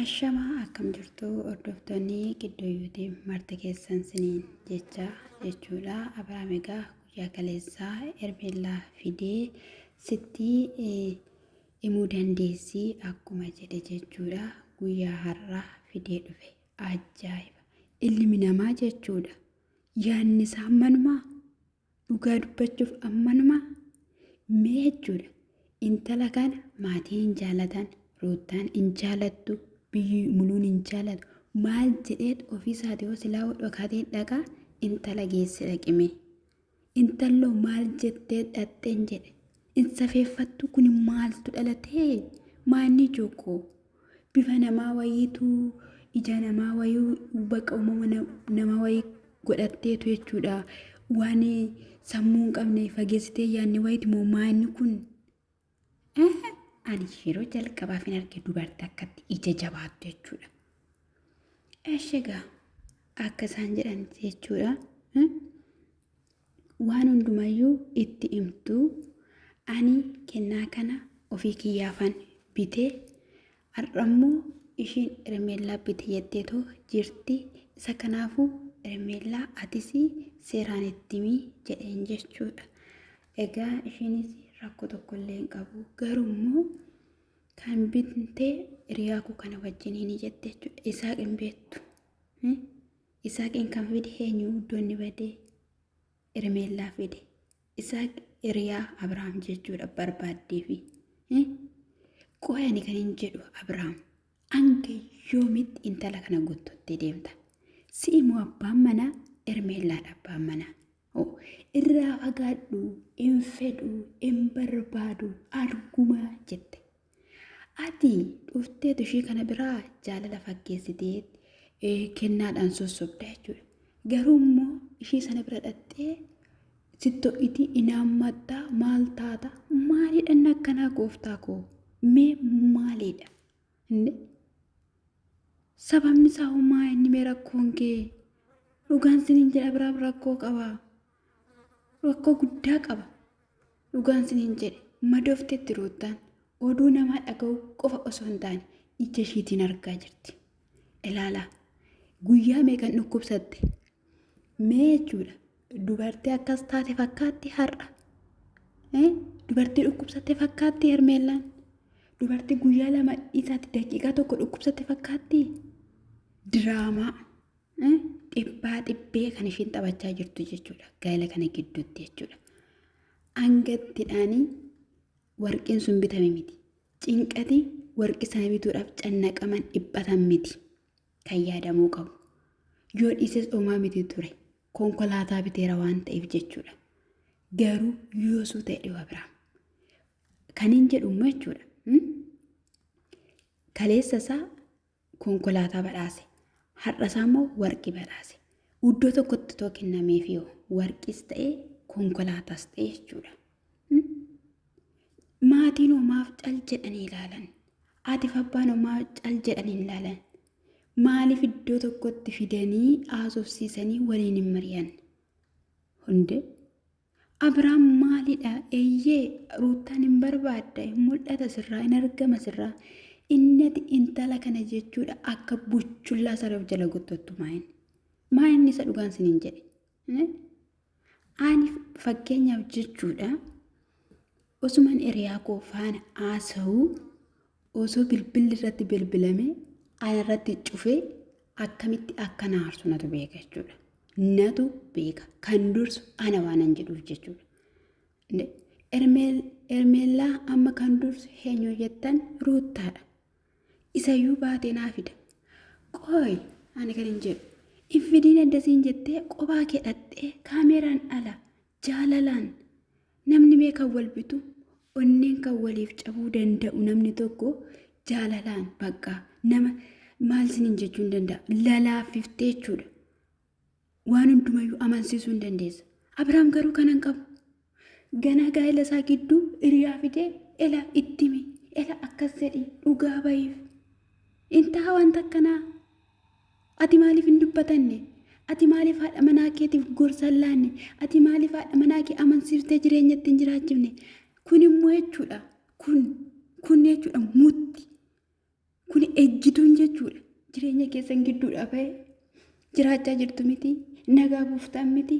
Ashamaa akkam jirtu hordoftoonni Qiddoo Yuutiin marti keessan siniin jecha jechuudha. Abiraam egaa guyyaa kaleessaa Hermeellaa fidee sitti himuu dandeessi akkuma jedhe jechuudha. Guyyaa har'aa fidee dhufe. Ajaa'iba! Ilmi namaa jechuudha. Yaadni isaa ammanumaa? Dhugaa dubbachuuf ammanumaa? Mee jechuudha. Intala kana maatiin hin jaalatan, Ruuttaan hin jaalattu, biyyi muluun hin jaalatu. Maal jedheet ofii isaatii hoo silaa dhokatee dhaqaa intala geesse dhaqime. Intalloo maal jettee dhaqxeen jedhe. Hin safeeffattu kun maaltu dhalatee? Maanni jookoo? Bifa namaa wayiitu ija namaa wayii baqa uumama namaa wayii godhatteetu jechuudha. Waan sammuu hin qabne fageessitee yaadni wayiiti moo maanni kun? Ani yeroo jalqabaaf hin arge dubartii akkatti ija jabaattu jechuudha. Eshi egaa akka isaan jedhan jechuudha. Waan hundumayyuu itti himtu ani kennaa kana ofii kiyyaafan bite har'ammoo ishiin Hermeellaa bite jetteetoo jirti isa kanaafuu Hermeellaa atis seeraan itti himi jedheen jechuudha. Egaa ishiinis rakkoo tokkollee hin qabu garuu immoo kan binte hiriyaa koo kana wajjiniin jette jechuudha. Isaaq hin beektu. Isaaqiin kan fide eenyu iddoo inni bade Hermeellaa fide. Isaaq hiriyaa Abrahaam jechuudha barbaaddeefi. Qoy ani kan hin jedhu Abrahaam hanga yoomitti intala kana gottottee deemta? Si'i moo abbaan manaa Hermeellaadha abbaan manaa. Irraa fagaadhu hin fedhu hin barbaadu arguma jette. Ati dhufteetu ishii kana biraa jaalala fakkeessitee kennaadhaan sossobda jechuudha. Garuu immoo ishii sana bira dhattee sitti ho'iti inaammattaa maal taata maalidha inni akkanaa gooftaa koo mee maalidha? Inni sababni isaa hoo maa inni mee rakkoon kee dhugaan siniin jedha biraaf rakkoo qaba rakkoo guddaa qaba. Dhugaan siniin jedhe madoofteetti Ruuttaan oduu namaa dhaga'uu qofa osoo hin taane ija ishiitiin argaa jirti. Ilaalaa guyyaa meeqan dhukkubsatte mee jechuudha dubartii akkas taate fakkaatti har'a. Dubartii dhukkubsatte fakkaatti Hermeellaan. Dubartii guyyaa lama isaatti daqiiqaa tokko dhukkubsatte fakkaatti diraamaa. Dhibbaa dhibbee kan ishiin taphachaa jirtu jechuudha. Gaa'ela kana gidduutti jechuudha. Angattidhaanii warqiin sun bitame miti. Cinqati warqii sana bituudhaaf cannaqaman dhiphatan miti. Kan yaadamuu qabu. Yoo dhiises homaa miti ture. Konkolaataa biteera waan ta'eef jechuudha. Garuu yoosuu ta'e dhiyoo Abiraam. Kan hin jedhu immoo jechuudha. Kaleessa isaa konkolaataa badhaase. Har'a isaa immoo warqii badhaase. Iddoo tokkotti too kennameefi hoo warqiis ta'ee konkolaataas ta'e jechuudha. Maatiin hoo maaf cal jedhanii ilaalan? Haatiif abbaan hoo maaf cal jedhanii ilaalan? Maaliif iddoo tokkotti fidanii haasofsiisanii waliin hin mari'anne? Hundee Abrahaam maalidha? Eeyyee Ruuttaan hin barbaadda, hin mul'ata sirraa, hin argama sirraa. Inni ati intala kana jechuudha akka buchullaa saree of jala gottottu maayin. Maayin isa dhugaan siniin jedhe. Ani fakkeenyaaf jechuudha osuman hiriyaa koo faana haasa'uu osoo bilbilli irratti bilbilame ana irratti cufee akkamitti akka na aarsu natu beeka jechuudha. Natu beeka kan dursu ana waanan jedhuuf jechuudha. Ermeellaa amma kan dursu eenyu jettan Ruuttaadha. Isayyuu baatee naa fida. Qooy ani kan hin jedhu. Hin fidiin addasiin jettee qophaa kee dhaqxee kaameeraan ala jaalalaan Namni mee kan wal bitu onneen kan waliif cabuu danda'u namni tokko jaalalaan bakka nama maal isiniin jechuu hin danda'a lalaaffiftee jechuudha. Waan hundumayyuu amansiisuu hin dandeessa. Abiraam garuu kana hin qabu. Ganaa gaa'ela isaa gidduu hiriyaa fidee ela itti himi ela akkas jedhi dhugaa bahiif. Intaa wanta akkanaa. Ati maaliif hin dubbatanne? Ati maaliif haadha manaa keetiif gorsa hin laanne? Ati maaliif haadha manaa kee amansiiftee jireenya ittiin jiraachifne? Kun immoo jechuudha. Kun kun jechuudha mutti. Kun ejjituun jechuudha. Jireenya keessan gidduudhaa ba'ee jiraachaa jirtu miti. Nagaa buuftan miti.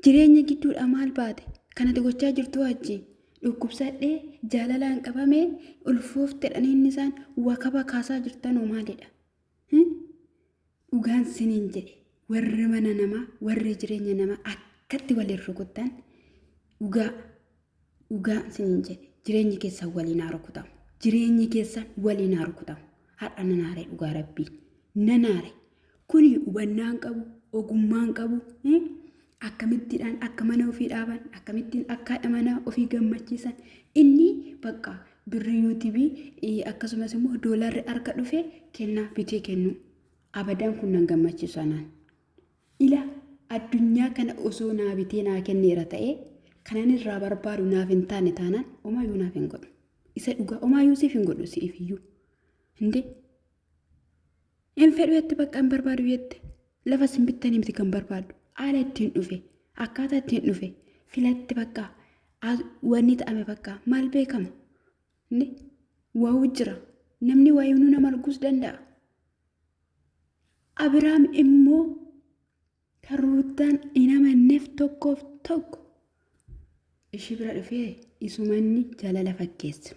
Jireenya gidduudhaa maal baate? Kan ati gochaa jirtu wajji dhukkubsadhee jaalalaan qabamee ulfooftedhanii inni isaan wakaba kaasaa jirtanoo maalidha? Dhugaan siniin jedhe warri mana namaa warri jireenya namaa akkatti waliin rukuttan dhugaa dhugaa siniin jedhe jireenyi keessan waliin haa rukutamu. Jireenyi keessan waliin haa rukutamu. Har'a nan aare dhugaa rabbii. Nan aare. Kuni hubannaa hin qabu, ogummaa hin qabu. Akkamittiidhaan akka mana ofii dhaaban, akkamittiin akka haadha manaa ofii gammachiisan. Inni bakka birrii yuutuubii akkasumas immoo doolarri harka dhufe kennaa bitee kennu. Abadaan kun nan gammachiisu anaan. Ila addunyaa kana osoo naa bitee naa kenneera ta'ee kanan irraa barbaadu naaf hin taane taanaan omaayyuu naaf hin godhu. Isa dhugaa omaayyuu siif hin godhu siif iyyuu. Hindee Hin fedhu jette bakka hin barbaadu jette. Lafa isin bittanii miti kan barbaadu. Haala ittiin dhufe, akkaataa ittiin dhufe, filatte bakka wanni ta'ame bakka maal beekama? Inni waa'u jira. Namni waa'ee nama arguus danda'a. Abiraam immoo kan Ruuttaan hin amanneef tokkoof tokko ishii bira dhufee isumanni jaalala fakkeesse.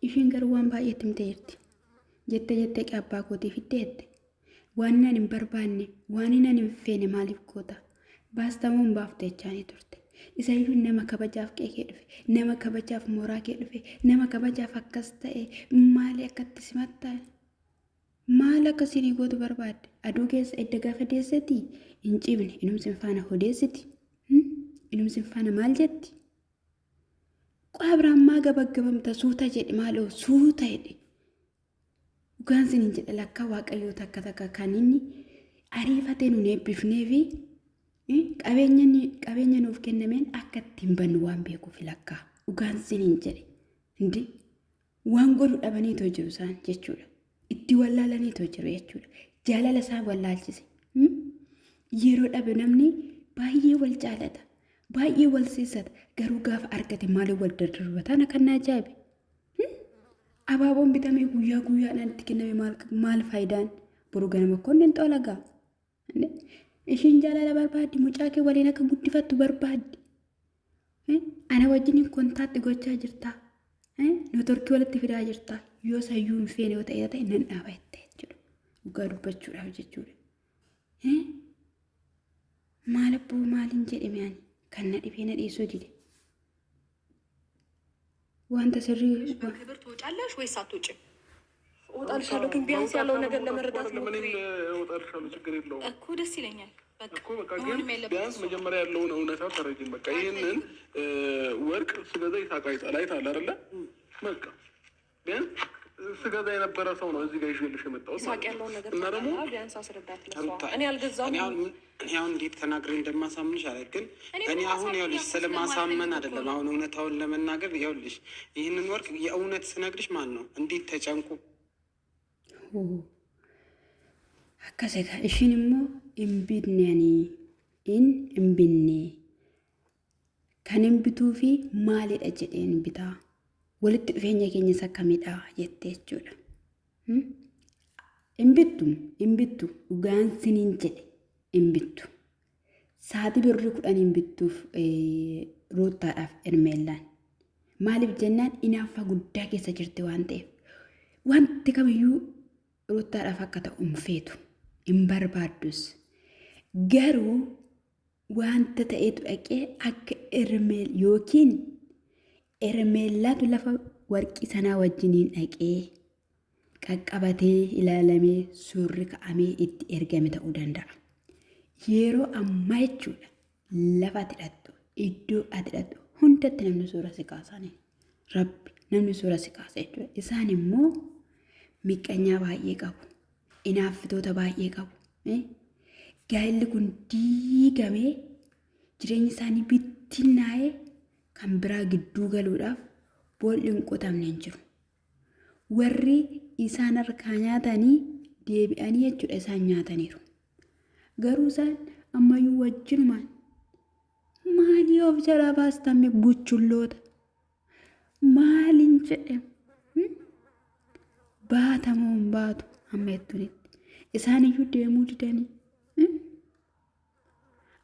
Ishiin garuu waan baay'ee itti himtee jirti. Jettee jettee qe'ee abbaa kootii fiddee jette. Waan nan hin barbaanne, waan nan hin feene maaliif goota? Baastamoo hin baaftu jechaanii turte. Isayyuu nama kabajaaf qe'ee kee dhufe, nama kabajaaf mooraa kee dhufe, nama kabajaaf akkas ta'e maali akkatti simattaa? Maal akka isinii gootu barbaadde? Aduu keessa edda gaafa deesseti hin ciifne inumsin faana hodeessiti. Inumsin faana maal jetti? Qoy Abiraam maa gabaggabamta suuta jedhi maaloo suuta jedhi. Dhugaan sinin jedha lakkaa waaqayyoo takka takka kan inni ariifatee nun eebbifnee fi qabeenya nuuf kennameen akka ittiin bannu waan beekuuf lakkaa dhugaan sinin jedhe. Hindi Waan godhu dhabaniitoo jiru isaan jechuudha. Itti wallaalaniitoo jiru jechuudha. Jaalala isaan wallaalchise. Yeroo dhabe namni baay'ee wal jaalata. Baay'ee wal seessata. Garuu gaafa argate maaliif wal dardarbata? Ana kan na ajaa'ibe. Abaaboon bitamee guyyaa guyyaadhaan itti kenname maal maal faayidaan? Boru ganama koon hin xoolagaa. Ishiin jaalala barbaaddi mucaa kee waliin akka guddifattu barbaaddi. Ana wajjin kontaatti gochaa jirta. Neetworkii walitti fidaa jirta. Yoo sayyuu hin feene yoo ta'e ta'e nan dhaaba jette jechuudha. Dhugaa dubbachuudhaaf jechuudha. Maal abboo maaliin jedhame ani kan na dhibee na dhiisuu dide. Wanta sirrii በክብር ትወጫለሽ ወይስ አትወጭም? እወጣልሻለሁ፣ ግን ቢያንስ ያለውን ነገር ለመረዳት ሞክሪ። እኔም እወጣልሻለሁ፣ ችግር የለውም እኮ ደስ ይለኛል። በቃ እኮ በቃ ግን መሆንም ያለበት ቢያንስ እሱ ነው። መጀመሪያ ያለውን እውነታ ተረጅም። በቃ ይህንን ወርቅ ስገዛ ይሳቅ አይጣል አይታል አይደለ? በቃ ቢያንስ ስገዛ የነበረ ሰው ነው እዚህ ጋር ይዤልሽ የመጣሁት ይስሐቅ ማለት ነው። ያለውን ነገር እና ደግሞ ታውቃለህ። ቢያንስ አስረዳት ለእሷ። ሩታ እኔ አልገዛሁም። እኔ አሁን እኔ አሁን እንዴት ተናግሬ እንደማሳምንሽ አለ ግን እኔ እኔ ምንም አሁን አሳምኝ ይኸውልሽ ያልኩት ስለማሳመን ስለማልፈልግ እኮ አይደለም። ነው። አሁን እውነታውን ለመናገር ይኸውልሽ ይህንን ወርቅ የእውነት ስነግርሽ ማን ነው እንዴት ተጨንቁ Akkas egaa ishiin immoo hin bitne ani hin hin binne kan hin bituu fi maalidha jedheen bitaa walitti dhufeenya keenyas akkamidha jette jechuudha. Hin bittu hin bittu dhugaan siniin jedhe hin bittu. Sa'aatii birrii 10 hin bittuuf Ruuttaadhaaf Hermeellaan. Maaliif jennaan inaaffaa guddaa keessa jirti waan ta'eef. Wanti kamiyyuu Ruuttaadhaaf akka ta'u hin feetu. Hin barbaaddus. Garuu wanta ta'etu dhaqee akka Hermeel yookiin Hermeellaatu lafa warqii sanaa wajjiniin dhaqee qaqqabatee ilaalamee suurri ka'amee itti ergame ta'uu danda'a. Yeroo ammaa jechuudha lafa ati dhaqxu iddoo ati dhaqxu hundatti namni suura si kaasanii rabbi namni suura si kaasa jechuudha. Isaan immoo miqqanyaa baay'ee qabu. Inaaffitoota baay'ee qabu. Gaa'elli kun diigamee jireenyi isaanii bittinnaa'ee kan biraa gidduu galuudhaaf bool'i hin qotamne hin jiru. Warri isaan harkaa nyaatanii deebi'anii jechuudha isaan nyaataniiru. Garuu isaan ammayyuu wajjinumaan maalii of jalaa baastan buchulloota maaliin jedhe. Baatamoo hin baatu amma jettunitti. Isaan iyyuu deemuu didanii.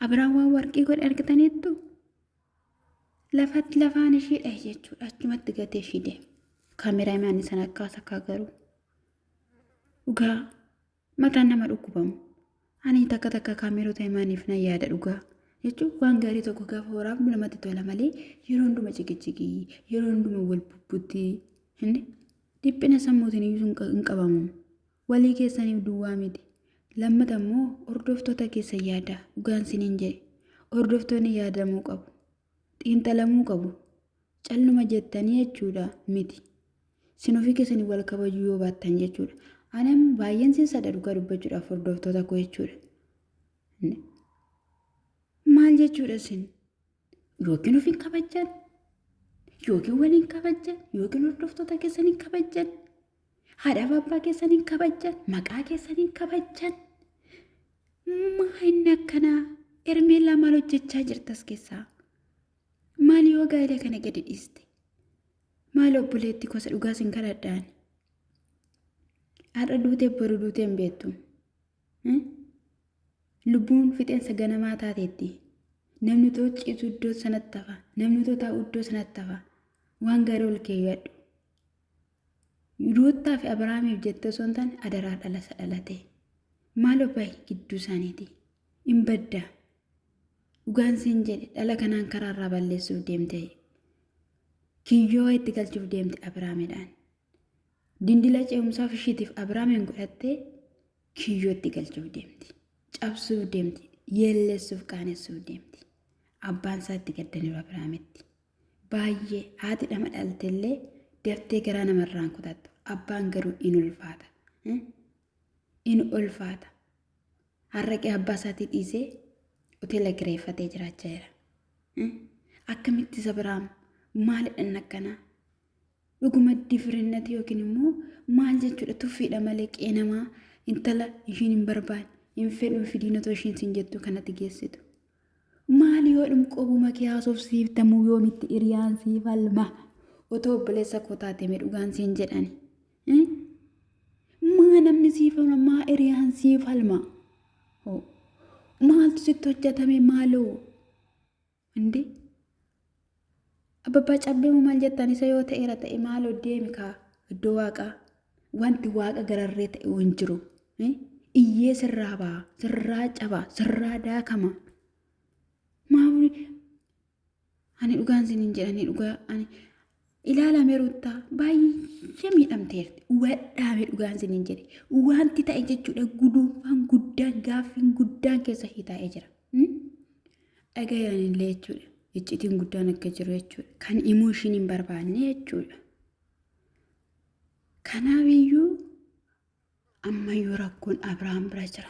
Abiraan waan warqii godhe argitaniittu lafatti lafaan ishii dhahe jechuudha. Achumatti gatee ishii deeme. Kaameraa imaanii sana akkaas akka garuu. Dhugaa mataan nama dhukkubamu. Ani takka takka kaameerota imaaniif nan yaada dhugaa. Jechuun waan gaarii tokko gaafa waraabnu namatti tola malee yeroo hunduma ciqiciqii yeroo hunduma wal bubbutti hin dhiphina sammuutiin iyyuu hin qabamu. Walii keessaniif duwwaa miti. Lammata immoo hordoftoota keessa yaada dhugaan siniin jedhe. Hordoftoonni yaadamuu qabu. Xiinxalamuu qabu. Calluma jettanii jechuudha miti. Sin ofii keessanii wal kabajuu yoo baattan jechuudha. Ani amma baay'een sin sada dhugaa dubbachuudhaaf hordoftoota koo jechuudha. Maal jechuudha isin? Yookiin of hin kabajjan, yookiin waliin kabajjan, yookiin hordoftoota keessan hin kabajjan, haadhaaf abbaa keessan hin kabajjan, maqaa keessan hin kabajjan. Maa inni akkanaa? Ermeellaa maal hojjechaa jirtas keessaa? Maal yoo gaa'ela kana gadi dhiiste? Maal obboleetti kosa dhugaa sin kadhadhaan? Har'a duutee boru duutee hin beektu. Lubbuun fixeensa ganamaa taateetti. Namni too ciisu iddoo sanatti hafa. Namni too taa'u iddoo sanatti hafa. Waan gaarii ol keewwadhu. Ruuttaa fi Abrahaamiif jettee osoo hin taane adaraa dhala isa dhalate. Maaloo bahi gidduu isaaniiti. Hin badda. Dhugaan siin jedhe dhala kanaan karaarraa balleessuuf deemte. Kiyyoo itti galchuuf deemte Abrahaamidhaan. Dindila ce'umsaaf ishiitiif Abrahaamiin godhattee kiyyootti galchuuf deemti. Cabsuuf deemti. Yeelleessuuf qaanessuuf deemti. Abbaan isaa itti gaddaniiru Abrahaamitti. Baay'ee haati dhama dhaltellee daftee garaa namarraan kutattu. Abbaan garuu in ulfaata. In ulfaata. Harraqee abbaa isaatii dhiisee hoteela kireeffatee jiraachaa jira. Akkamitti isa biraam maalidhan akkanaa? Dhuguma difirinnati yookiin immoo maal jechuudha tuffiidha malee qe'ee namaa intala ishiin hin barbaanne hin fedhu fidiin otoo ishiin sin jettu kanatti geessitu. Maal yoo dhum qobuma kee haasofsiiftamuu yoomitti hiriyaan sii falma otoo obboleessa koo taate mee dhugaan siin jedhani. Maa namni sii falma maa hiriyaan sii falma. Maaltu sitti hojjetame maaloo? Indee ababbaa cabbee moo maal jettaan isa yoo ta'eera ta'e maaloo deemi kaa iddoo waaqaa wanti waaqa gararree ta'e hin jiru. Iyyee sirraa ba'a, sirraa caba, sirraa daakama. Maaf ani dhugaan isiniin jedhanii dhugaa ani ilaalame ruttaa baay'ee miidhamteerti. Hubadhaame dhugaan isiniin jedhe. Wanti ta'e jechuudha guduunfaan guddaan gaaffiin guddaan keessa ishee taa'ee jira. Dhagayan illee jechuudha. Iccitiin guddaan akka jiru jechuudha. Kan himuu ishiin hin barbaanne jechuudha. Kanaaf iyyuu ammayyuu rakkoon Abiraam bira jira.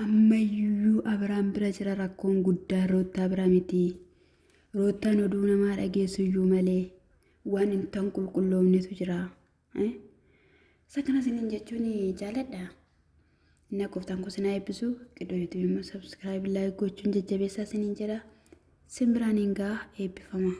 Ammayyuu Abiraam bira jira rakkoon guddaan Roottaa bira miti. Roottaan oduu namaa dhageessu iyyuu malee waan hin tan qulqulloofnetu jira. Isa kana isiniin jechuun jaaladha. Inni gooftaan koo sinaa eebbisu qiddoo YouTube immoo subscribe like gochuun jajjabeessaa isiniin jedha. Simbiraan hin ga'a eebbifama.